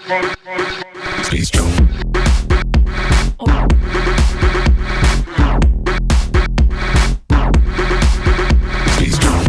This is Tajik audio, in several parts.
Please don't. Please don't.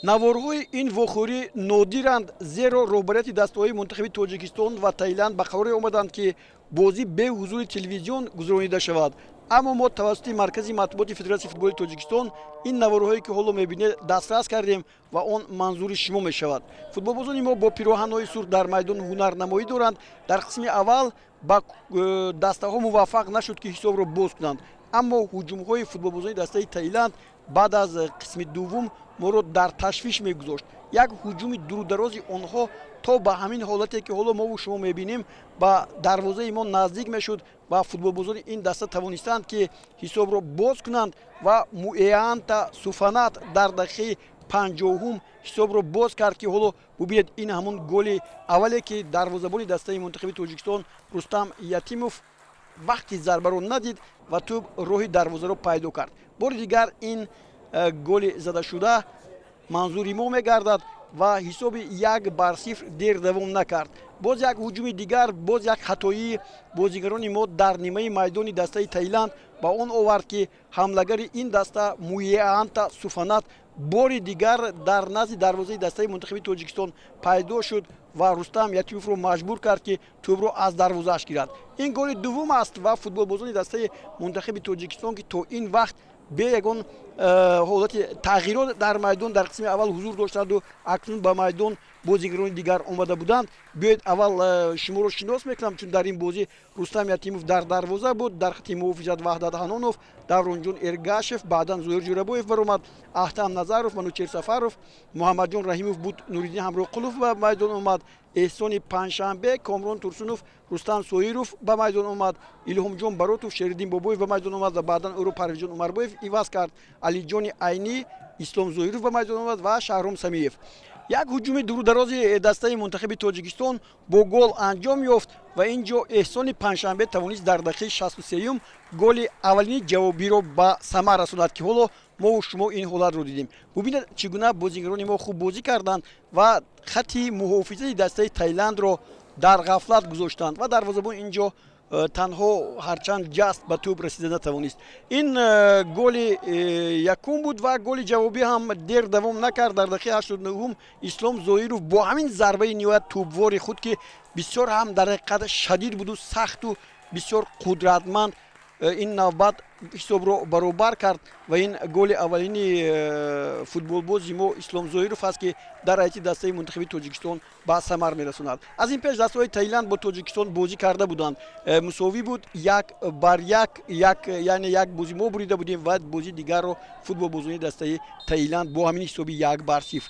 Наворҳои ин вохӯрӣ нодиранд, зеро роҳбарияти дастаҳои мунтахаби Тоҷикистон ва Таиланд ба қароре омаданд, ки бозӣ бе ҳузури телевизион гузаронида шавад. Аммо мо тавассути маркази матбуоти Федератсияи футболи Тоҷикистон ин наворҳое, ки ҳоло мебинед, дастрас кардем ва он манзури шумо мешавад. Футболбозони мо бо пироҳанҳои сурх дар майдон ҳунарнамоӣ доранд. Дар қисми аввал ба дастаҳо муваффақ нашуд, ки ҳисобро боз кунанд, аммо ҳуҷумҳои футболбозони дастаи Таиланд баъд аз қисми дуввум моро дар ташвиш мегузошт. Як ҳуҷуми дурударози онҳо то ба ҳамин ҳолате, ки ҳоло мову шумо мебинем, ба дарвозаи мо наздик мешуд ва футболбозони ин даста тавонистанд, ки ҳисобро боз кунанд ва Муэанта Суфанат дар дақиқаи 50-ум ҳисобро боз кард, ки ҳоло бубинед, ин ҳамун голи аввале, ки дарвозабони дастаи мунтахаби Тоҷикистон Рустам Ятимов вақти зарбаро надид ва тӯб роҳи дарвозаро пайдо кард. Бори дигар ин голи задашуда манзури мо мегардад ва ҳисоби 1-0 дер давом накард. Боз як ҳуҷуми дигар, боз як хатоии бозигарони мо дар нимаи майдони дастаи Таиланд ба он овард, ки ҳамлагари ин даста Муеанта Суфанат бори дигар дар назди дарвозаи дастаи мунтахаби Тоҷикистон пайдо шуд ва Рустам Ятимовро маҷбур кард, ки тӯбро аз дарвозааш гирад. Ин голи дуввум аст ва футболбозони дастаи мунтахаби Тоҷикистон, ки то ин вақт бе ягон ҳолати тағйирот дар майдон дар қисми аввал ҳузур доштанду акнун ба майдон бозигарони дигар омада буданд. Биёед, аввал шуморо шинос мекунам, чун дар ин бозӣ Рустам Ятимов дар дарвоза буд, дар хати муҳофизат Ваҳдат Ҳанонов, Давронҷон Эргашев, баъдан Зоҳир Ҷӯрабоев баромад, Аҳтам Назаров, Манучер Сафаров, Муҳаммадҷон Раҳимов буд, Нуриддин Ҳамроқулов ба майдон омад, Эҳсони Панҷшанбе, Комрон Турсунов, Рустам Соиров ба майдон омад, Илҳомҷон Баротов, Шериддин Бобоев ба майдон омад ва баъдан ӯро Парвизҷон Умарбоев иваз кард, Алиҷони Айнӣ, Ислом Зоҳиров ба майдон омад ва Шаҳром Самиев. Як ҳуҷуми дурударози дастаи мунтахаби Тоҷикистон бо гол анҷом ёфт ва ин ҷо Эҳсони Панҷшанбе тавонист дар дақиқаи 63-юм голи аввалини ҷавобиро ба самар расонад, ки ҳоло мову шумо ин ҳолатро дидем. Бубинед, чӣ гуна бозигарони мо хуб бозӣ карданд ва хати муҳофизаи дастаи Таиландро дар ғафлат гузоштанд ва дарвозабон ин ҷо танҳо ҳарчанд ҷаст, ба тӯб расида натавонист. Ин голи якум буд ва голи ҷавобӣ ҳам дер давом накард. Дар дақиқаи 89-ум Ислом Зоиров бо ҳамин зарбаи ниҳоят тӯбвори худ, ки бисёр ҳам дар ҳақиқат шадид буду сахту бисёр қудратманд, ин навбат ҳисобро баробар кард ва ин голи аввалини футболбози мо Ислом Зоиров аст, ки дар ҳайати дастаи мунтахаби Тоҷикистон ба самар мерасонад. Аз ин пеш дастаҳои Таиланд бо Тоҷикистон бозӣ карда буданд, мусовӣ буд 1-1, як, яъне як бозӣ мо бурида будем ва бозии дигарро футболбозони дастаи Таиланд бо ҳамин ҳисоби 1-0.